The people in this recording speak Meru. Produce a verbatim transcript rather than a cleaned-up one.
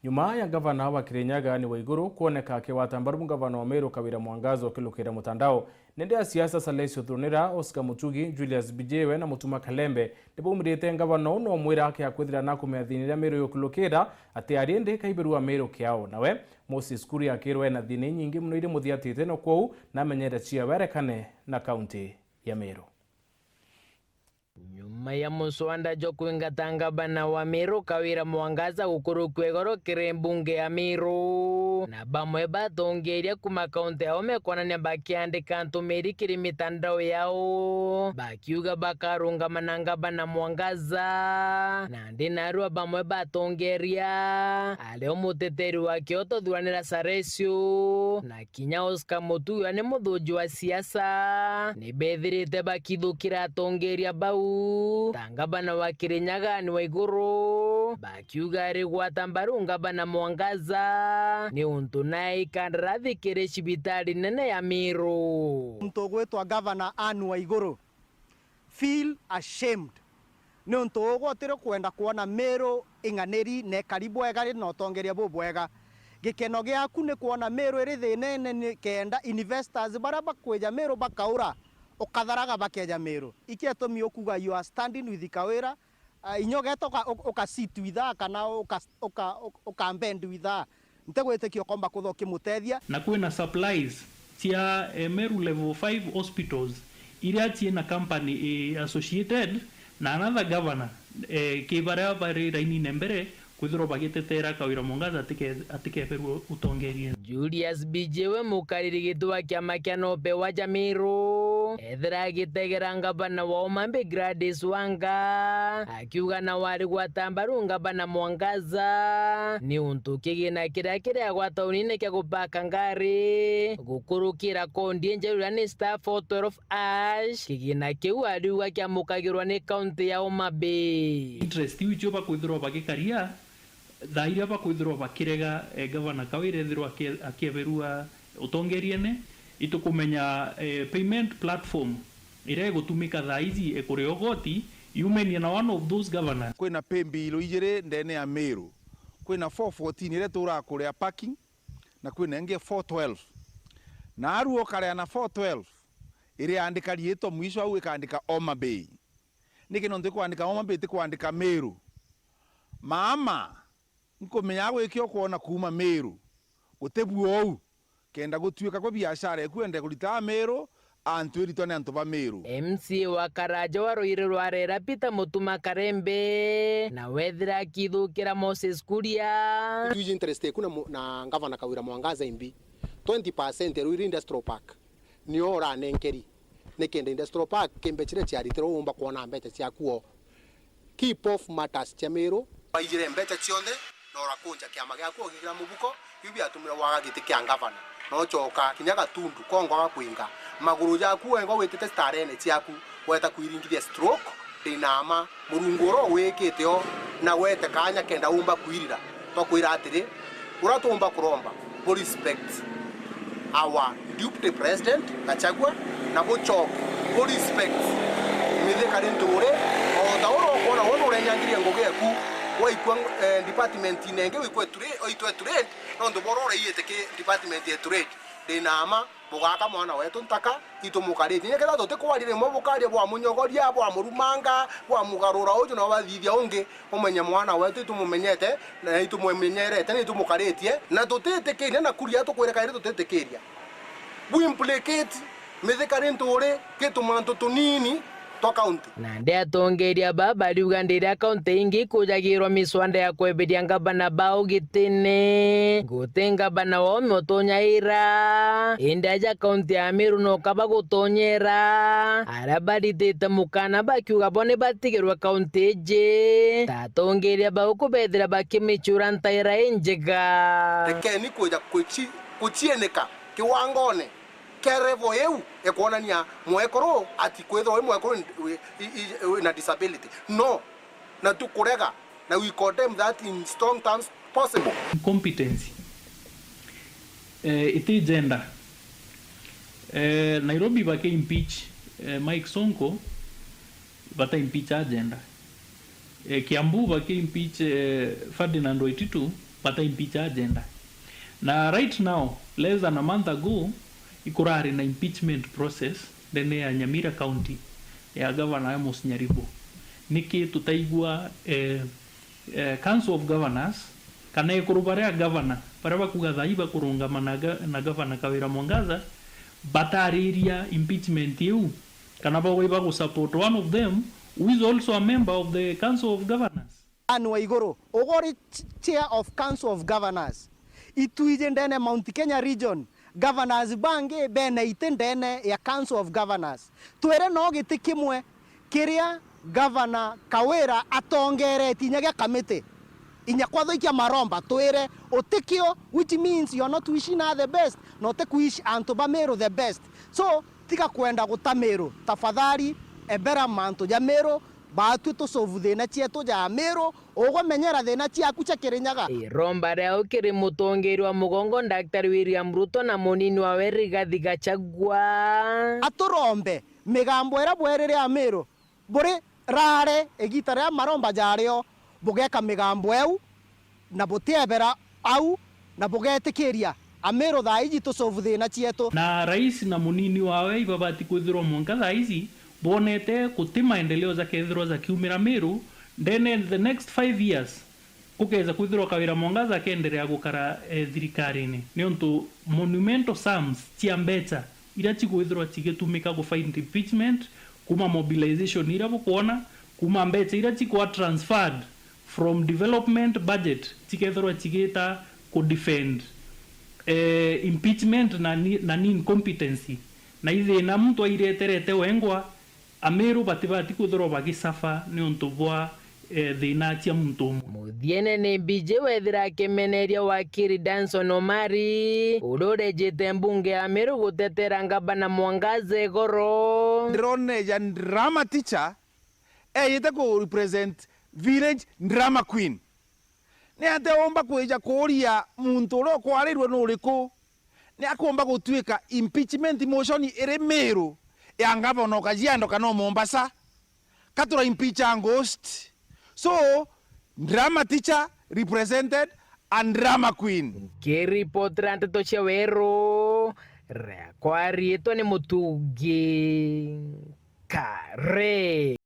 Nyuma ya ngavana wa Kirinyaga Anne Waiguru kuoneka akigwata mbaru ngavana wa Meru Kawira Mwangaza ukilukira mutandao, nende a siasa Salesio Thurunira, Oscar Mutugi, Julius Bijiwe na Mutuma Kalembe nibaumirite ngavana uu na umwira ake akwithira nakumenya thiina iria Meru yukilukira, ati ari indi kaiberu wa Meru kiao. Nawe Moses Kuria akirwa ena thiina inyingi mono iria muthiatite, na kwou namenyete ciawe arekane na kaunti ya Meru. Nyuma ya muswanda jwa kwingata ngavana wa Meru Kawira Mwangaza gukurukua igoro kiri mbunge ya Meru, na bamwe batongeria kuma kaunti yao mekwonania bakiandika ntumiri kiri mitandao yao, bakiuga bakarungama na ngavana Mwangaza. Nandi narua bamwe batongeria, ario muteteri wa kioto thuranira Saresio, na kinya Oscar Mutugi uria ni muthuji wa siasa, ni bethirite bakithukira atongeria bau, ta ngavana wa Kirinyaga Anne Waiguru, bakiuga ari gwata mbaru ngavana Mwangaza, ni untu nae ikandarathi kiri cibitari nene ya Meru. Muntu ugwitwa Gavana Anne Waiguru, feel ashamed. Niuntu ugwe utiri kwenda kwona Meru ing'aniri na ikari bwega ri na utongeria bubwega. Gikeno giaku ni kwona Meru iri thinene, ni kenda investors baria bakwija Meru bakaura, ukatharaga bakeja Meru. Iki itumi ukuga you are standing with Kawira, ah, inya ugeta uka, uka, uka sit with her kana uka, uka, uka, uka bend with her. Ntigwitikia ukomba kwithwa ukimutethia. Na kwina supplies cia, eh, Meru Level five hospitals iria ciina company i associated na another governor, eh, ki baria bari rainine mbere kwithirwa bagitetera Kawira Mwangaza atike-, atikeberua utongeria. Julius Bijiwe, mukariri giti wa kiama kia Nope wa Jamiru, ethira agitegera ngavana wa Homa Bay Gladys Wanga, akiuga na wari gwata mbaru ngavana Mwangaza, ni untu kigina kiria kiri agwa taunine kia gupaka ngari, gukurukira kondi njeru iria ni Star four twelve Ash, kigina kiu ariuga kiamukagirwa ni kaunti ya Homa Bay. Interest iu icio bakwithirwa bagikaria, thaa iria bakwithirwa bakirega, eh, Gavana Kawira ethirwa akie-, akieberua utongeriene, itukumenya, eh, payment platform iria igutumika thaa iji ikuria ugoti yumenie na one of those governors. Kwina pay bill ijiri ndene ya Meru. Kwina four fourteen iria turaa kuria parking, na kwina ingi four twelve. Na aru ukaria na four twelve, iriandika riitwa mwisho au ikandika Homa Bay. Niki nontu ikwandika Homa Bay, itikwandika Meru? Mama, nkumenya gwiki ukwona kuuma Meru, gutibu ou, kenda gutuika gwe biashara eku ende kurita Meru, antu iritwa ni antu ba Meru. M C A wa Karaja wa ruiri rwa Rera, Peter Mutuma Karembe, na wethira akithukira Moses Kuria. Twiji interest eku na mu-, na Ngavana Kawira Mwangaza imbi, twenty percent ya Ruiri Industrial Park. Nio uranenkeri, nikenda Industrial Park kimbe chiria chiaritirwe uumba kwona mbecha ciaku o. Keep off matters cia Meru. Waijire mbecha cionthe, na urakunja kiama giaku ugikira mubuko, biu biatumire waga giti kia ngavana. Na ucoka kinya Gatundu, kongo agakwinga. Maguru jaku wengwa witite starene ciaku, weta kwiringithia stroke, ndina ma. Murungu uria ugwikite o, na gwete kaanya kenda umba kwirira. Twakwira atiri, uria tuumba kuromba, bu respect our deputy president, Gachagua, na bucoke, bu respect Mithika Linturi, o ta uria ukwona we nurenyangirie ngugi eku, waikua, eh, department-ine ingi wikwe trade, oitwe trade, nontu boro uraiite ki department ya trade. Ndina ma, bugaka mwana wetu ntaka, itumukaritie. Inya kethira tutikwaria rimwe bukaria bwa munyogoria, bwa murumanga, bwa mugarura uju na wathithia ungi, umenye mwana wetu itumumenyete, na itumumenyerete, na itumukaritie, na tutitikiria, na kuria tukwire kairi tutitikiria. Bu implicate Mithika Linturi ki tumantu tunini twa county. Nandi atongeria baa bariuga ndiria kaunti ingi ikujagirwa miswanda ya kweberia ngabana bao gitine, guti ngabana wao utonyaira. Indi aja kaunti ya Meru noka bagutonyera, aria baritite mukana bakiuga bo ni batigirwe kaunti iji, ta atongeria bao kubethira bakimicura ntaira injega. Rekeni kuja kuci-, kucienika kiwangone kia level iu ikwonania mwekuru ati kwithirwa wi mwekuru wi, i, i, wi na disability. No, na tukurega, na we condemn that in strong terms possible. Incompetence. Eh, iti gender. Eh, Nairobi baki impeach, eh, Mike Sonko, bata impeach agenda. Eh, Kiambu baki impeach, eh, Ferdinand Waititu, Bata impeach agenda. Na right now, less than a month ago, ikurari na impeachment process ndene ya Nyamira County ya Governor Amos Nyaribo. Niki tutaigua, eh, eh, Council of Governors, kana ekuru baria governor, baria bakuga thai bakurungama na ga-, na Governor Kawira Mwangaza, batariria impeachment iu, kana bagwe bagusupport one of them who is also a member of the Council of Governors? Anne Waiguru, uguri ch-, chair of Council of Governors. Itwiji ndene Mount Kenya region, governors bangi bene iti ndene ya Council of Governors. Twire no giti kimwe kiria Governor Kawira atongeretie inya gia kamiti. Inya kwathuikia maromba twire utikio, which means you are not wishing her the best, na utiku wish antu ba Meru the best. So, tiga kwenda guta Meru. Tafadhali, ebera mantu ja Meru, baatwi tusolve thina cietu ja Meru, ugwe menyera thina ciaku cia Kirinyaga. Iromba riao kiri mutongeria wa mugongo Daktari William Ruto na munini wawe Rigathi Gachagua. Aturombe migambo iria bwerire Amiru, buri rare igita riria maromba jario, bugeka migambo eu, na butiebera au, na bugetikiria Amiru thaa iji tusolve thina cietu. Na rais na munini wawe ibabati kwithirwa mwanka thaa iji bonete guti maendeleo jakethirwa jakiumira Miru ndene the next five years, gukeza kwithirwa Kawira Mwangaza akenderea gukara, eh, thirikarine, niuntu monumental sums cia mbecha iria cikwithirwa cigitumika ku fight impeachment, kuma mobilization iria bukwona, kuma mbecha iria cikwa transferred from development budget cikethirwa cigita ku defend, eh, impeachment na ni-, na incompetency, na ithina muntu aireterete wengwa. Amiru batibati kwithirwa bagisafa niuntu bwa, eh, thina cia muntu umwe. Muthiene ni B J wethira akimeneria wakiri Danson Omari, uria urejite mbunge ya Amiru gutetera ngavana Mwangaza igoro. Ndironeja drama teacher ejite ku represent village drama queen. Ni atia umba kwija kuuria muntu uria ukwarirwe ni uriku? Ni akumba gutuika impeachment motion iri Miru ya ngavana o Kajiado kana o Mombasa? Ka tura impeach a ghost? So, drama teacher represented and drama queen. Nkiripotera nteto cia Weru, riakwa riitwa ni Mutugi Kare.